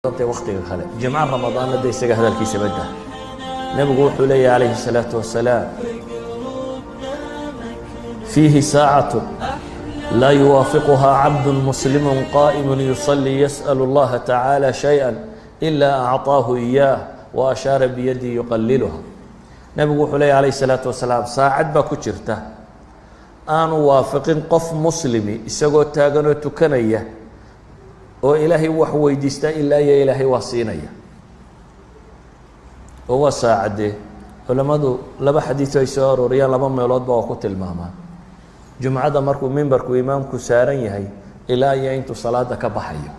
Badantay waktiga kale. Jimco Ramadaanna de isaga hadalkiisa badda. Nebigu wuxuu leeyahy calayhi الsalaatu wasalaam: "Fiihi saacatu laa yuwaafiquhaa cabdu muslimu qaa'imu yusalii yas'al اllaha tacaala shayئa ilaa acطaahu iyaah, wa ashaara biyadii yuqaliluha." Nebigu wuxuu leeyahy calayhi الsalaatu wasalaam, saacad baa ku jirta aanu waafiqin qof muslimi isagoo taaganoo tukanaya oo Ilaahay wax weydiistaa ilaa iyo Ilaahay waa siinaya. Oo waa saacadee? Culammadu laba xadiido ay soo arooriyaan laba meeloodba waa ku tilmaamaan: jumcada markuu mimbarku imaamku saaran yahay ilaa iyo intuu salaada ka baxayo.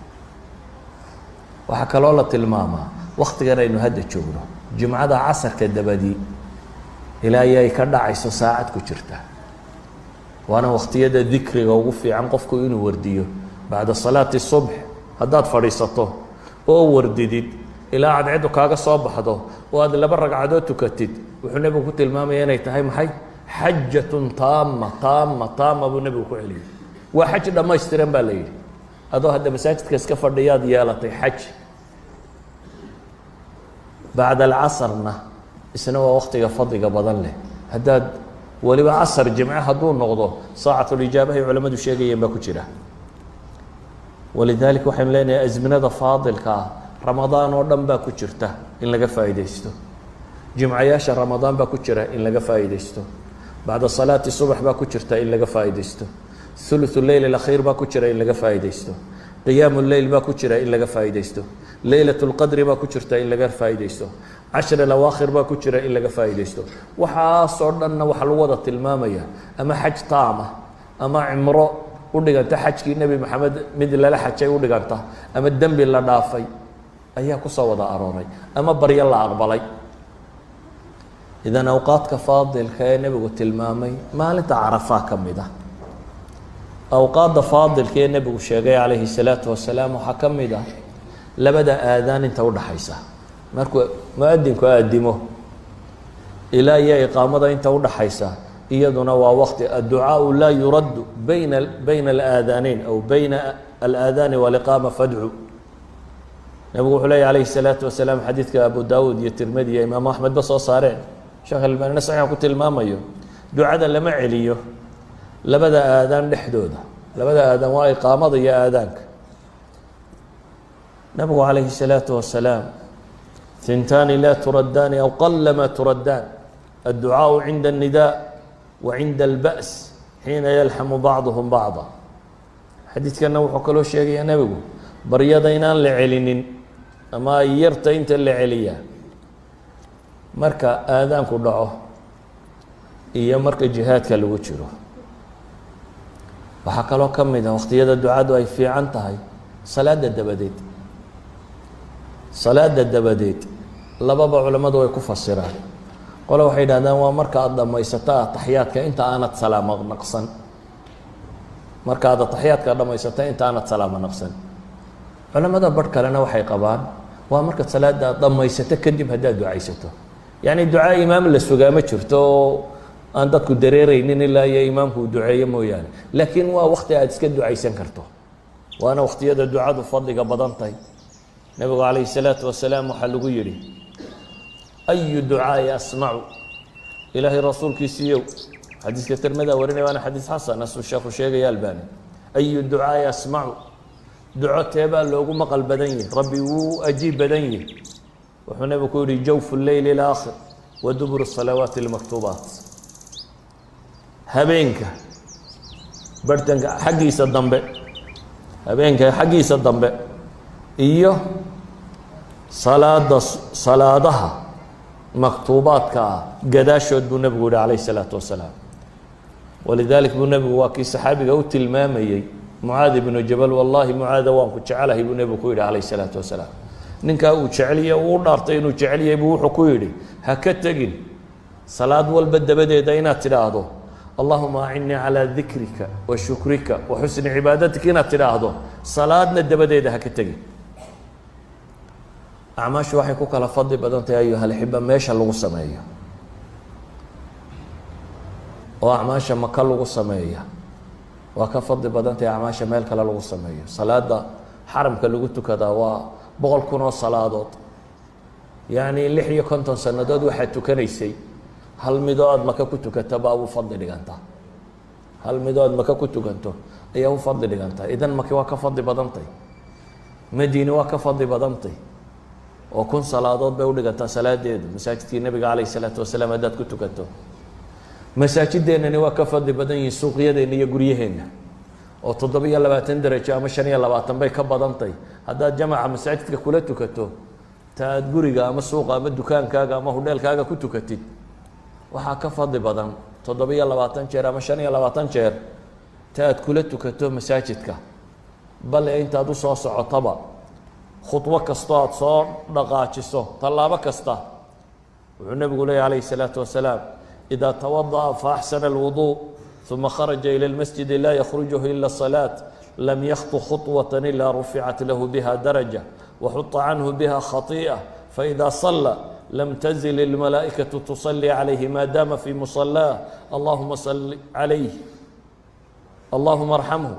Waxaa kaloo la tilmaamaa waktigan aynu hadda joogno, jumcada casarka dabadii ilaa iyo ay ka dhacayso saacad ku jirta. Waana waktiyada dikriga ugu fiican qofku inuu wardiyo. Bacda salaati subx haddaad fadhiisato oo wardidid ilaa cadceeddu kaaga soo baxdo oo aad laba ragcadood tukatid, wuxuu nebigu ku tilmaamaya inay tahay maxay? "Xajatun taama, taama, taama" buu nebigu ku celiyey. Waa xaj dhammaystiran baa la yidhi. Adoo hadda masaajidka iska fadhiyaad yeelatay xaj. Bacda alcasrna isna waa waktiga fadliga badan leh. Haddaad weliba casar jimce hadduu noqdo, saacatulijaabahay culamadu sheegayeen baa ku jira. Walidaalika waxaynu leenahay asminada faadilka ah Ramadaan oo dhan baa ku jirta in laga faa'iidaysto, jimcayaasha Ramadaan baa ku jira in laga faa'iidaysto, bacda salaati subax baa ku jirta in laga faa'iidaysto, thuluthu leyl alakhiir baa ku jira in laga faa'iidaysto, qiyaamu leyl baa ku jira in laga faa'iidaysto, leylat lqadri baa ku jirta in laga faa'iidaysto, cashar alawaakhir baa ku jira in laga faa'iidaysto. Waxaasoo dhanna waxaa lagu wada tilmaamaya ama xaj taama ama cimro u dhiganta xajkii Nebi Maxamed mid lala xajay u dhiganta ama dembi la dhaafay ayaa kusoo wada arooray ama baryo la aqbalay. Idan awqaadka faadilka ee nebigu tilmaamay, maalinta Carafaa ka mid ah. Awqaadda faadilka ee nebigu sheegay calayhi salaatu wasalaam waxaa ka mid ah labada aadaan inta udhaxaysa, markuu muadinku aadimo ilaa iyo iqaamada inta udhaxaysa. Iyaduna waa waqti adducaau laa yuraddu bayna alaadaaneyn aw bayna alaadaani waliqaama fadcu. Nebigu wuxuu leeya alayhi الsalaatu wasalaam, xadiidka Abu Dawuud iyo Tirmidi iyo Imaamu Axmed ba soo saareen, Sheekh Albaanina saxiixa ku tilmaamayo, ducada lama celiyo labada aadaan dhexdooda. Labada aadaan waa iqaamada iyo aadaanka. Nabigu calayhi الsalaatu wasalaam: "Hintaani laa turaddaani aw qalama turaddaan: adducaaءu cinda الnidaa wa cinda اlba's xiina yalxamu bacduhum bacda." Xadiidkanna wuxuu kaloo sheegayaa nebigu baryada inaan la celinin ama ay yarta inta la celiyaa marka aadaanku dhaco iyo marka jihaadka lagu jiro. Waxaa kaloo ka mid ah waqtiyada ducadu ay fiican tahay salaada dabadeed. Salaada dabadeed lababa culammadu way ku fasiraan. Qole waxay yidhahdaan waa marka aada dhammaysato ataxyaadka inta aanad salaamo naqsan, marka aad ataxyaadka dhammaysato inta aanad salaamo naqsan. Culamada barh kalena waxay qabaan waa markaad salaada aad dhammaysato kadib haddaad ducaysato. Yacni ducaa imaam la sugaa ma jirto oo aan dadku dareereynin ilaa iyo imaamku uu duceeyo mooyaane, laakiin waa wakti aad iska ducaysan karto, waana waktiyada ducadu fadliga badan tahay. Nebigu calayhi salaatu wasalaam waxaa lagu yidhi: "Ayu ducaai asmacu?" Ilaahay rasuulkiisiiyow, xadiiska Tirmida warinaya, waana xadiis xasan asuu sheekhu sheegaya Albani, "Ayu ducaai asmacu?" Duco teebaa loogu maqal badan yihi, Rabbi wuu ajiib badan yihi? Wuxuu nebigu ku yihi: "Jawfu leyli alaakhir wa duburu salawaati almaktuubaat." Habeenka barhtanka xaggiisa dambe, habeenka xaggiisa dambe iyo salaada, salaadaha maktuubaadka ah gadaashood, buu nebigu yihi calayh الsalaatu wasalaam. Walidalik buu nebigu waa kii saxaabiga u tilmaamayey, Mucaad ibnu Jabal: "Wallahi Mucaada, waan ku jecelahay," buu nebigu ku yidhi calayh الsalaatu wasalaam. Ninkaa uu jecelyahy, uu u dhaartay inuu jecelyahay, buu wuxuu ku yidhi: "Ha ka tegin salaad walba dabadeeda inaad tidhaahdo: Allahuma acinnii calaa dikrika wa shukrika wa xusni cibaadatika. Inaad tidhaahdo salaadna dabadeeda ha ka tegin." Acmaashu waxay ku kala fadli badan tahay, ayuha alxiba, meesha lagu sameeyo. Oo acmaasha Maka lagu sameeya waa ka fadli badan tahay acmaasha meel kale lagu sameeyo. Salaada xaramka lagu tukadaa waa 100,000 oo salaadood. Yacni 56 sannadood waxaad tukanaysay, hal midoo aada Maka ku tukata baa u fadli dhigantaa. Hal midoo aad Maka ku tukanto ayaa u fadli dhigantaa. Idan Maki waa ka fadli badantay, Madiine waa ka fadli badantay, oo 1000 salaadood bay udhigantaa salaadeedu masaajidkii Nebiga calayh isalaatu wasalaam haddaad ku tukato. Masaajideennani waa ka fadli badan yihiin suuqyadeenna iyo guryaheenna, oo 27 darajo ama 25 bay ka badantay haddaad jamaca masaajidka kula tukato ta aad guriga ama suuqa ama dukaankaaga ama hudheelkaaga ku tukatid. Waxaa ka fadli badan 27 jeer ama 25 jeer ta aad kula tukato masaajidka. Bale intaad usoo socotaba, khudwo kastoo aada soo dhaqaajiso, tallaabo kasta, wuxuu Nebigu leeyay calayhi الsalaatu wasalaam: "إida twadaأa faaxsana الwuضuء ثuma kharaja ilى اlmasjidi laa yakrujuhu ila الصalaaة lam yakhطu khuطwaة ila ruficat lahu biha daraja waxuطa canhu biha khaطiئة, faإida صلى lam tزil الmalaaئikaةu تصلي عalayhi ma dama fi muصلاh, allahuma صل عalayh, allahuma arxamhu,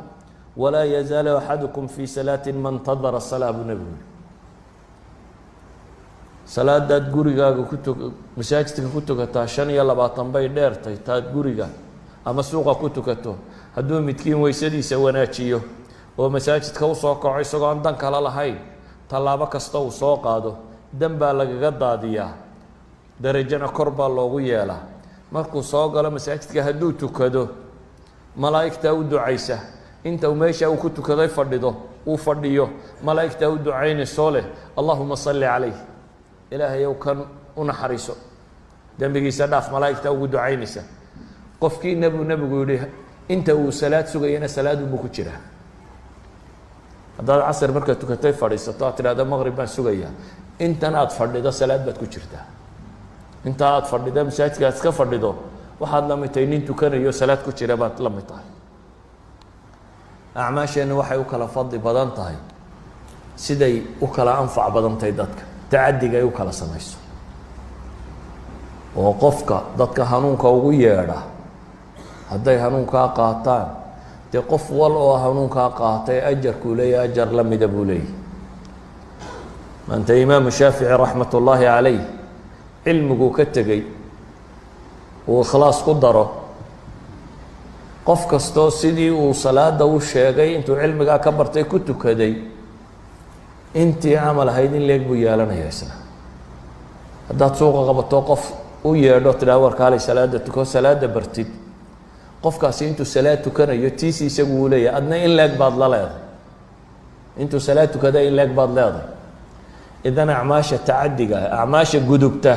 walaa yazaalu axadukum fi salaati ma intadara salaa." Buu Nebigu yihi. Salaadaad gurigaaga ku tu masaajidka ku tukataa 25 bay dheertay taad guriga ama suuqa ku tukato. Hadduu midkiin weysadiisa wanaajiyo oo masaajidka usoo kaco isagoo aan dan kala lahayn, tallaabo kasta uu soo qaado dan baa lagaga daadiyaa, darajana kor baa loogu yeelaa. Markuu soo galo masaajidka hadduu tukado, malaa'igtaa u ducaysa inta uu meesha uu ku tukaday fadhido, uu fadhiyo. Malaa'igtaa u ducaynaysoo leh: "Allahuma salli calayh, Ilaahayow kan u naxariiso, dembigiisa dhaaf." Malaa'igtaa ugu ducaynaysa. Qofkiina, buu Nebigu yihi, inta uu salaad sugayana salaadunbuu ku jiraa. Haddaad casr markaad tukatay fadhiisato, aad tidhahdo maqrib baan sugayaa, intan aad fadhido salaad baad ku jirtaa. Inta aad fadhido, masaajidka aad iska fadhido, waxaad la mid tahay nin tukanayo salaad ku jira baad la mid tahay. Acmaasheenna waxay u kala fadli badan tahay siday u kala anfac badan tahay dadka, tacadiga ay u kala samayso. Oo qofka dadka hanuunka ugu yeedha, hadday hanuunkaa qaataan, dee qof wal oo hanuunkaa qaatay ajarkuu leeyahy ajar la mida buu leeyahy. Maanta Imaamu Shaafici raxmat ullaahi calayh cilmiguu ka tegey uu ikhlaas ku daro, qof kastoo sidii uu salaada u sheegay intuu cilmigaa ka bartay ku tukaday, intii camal ahayd in leeg buu yeelanaya isna. Haddaad suuqa qabato, qof u yeedho, tidhaha: "War kaalay, salaada tuko," salaada bartid, qofkaasi intuu salaad tukanayo tiisi isagu uu leeyahay, adna in leeg baad la leeday. Intuu salaad tukada in leeg baad leeday. Idan acmaasha tacadiga, acmaasha gudubta,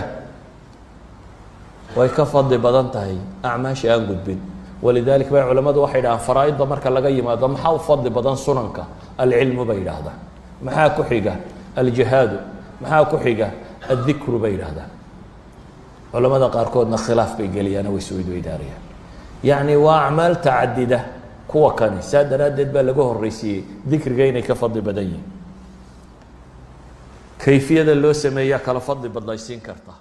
way ka fadli badan tahay acmaasha aan gudbin. Walidalik bay culamadu waxay yidhahaan, faraa-idda marka laga yimaado, maxaa u fadli badan sunanka? Alcilmu bay yidhaahdaan. Maxaa ku xiga? Aljihaadu. Maxaa ku xiga? Addikru bay yidhaahdaan. Culamada qaarkoodna khilaaf bay geliyaano way isweydweydaarayaan. Yacni waa acmaal tacadida kuwa kani, saa daraaddeed baa laga horreysiiyey dikriga inay ka fadli badan yihiin. Kayfiyada loo sameeyaa kala fadli badlaysiin karta.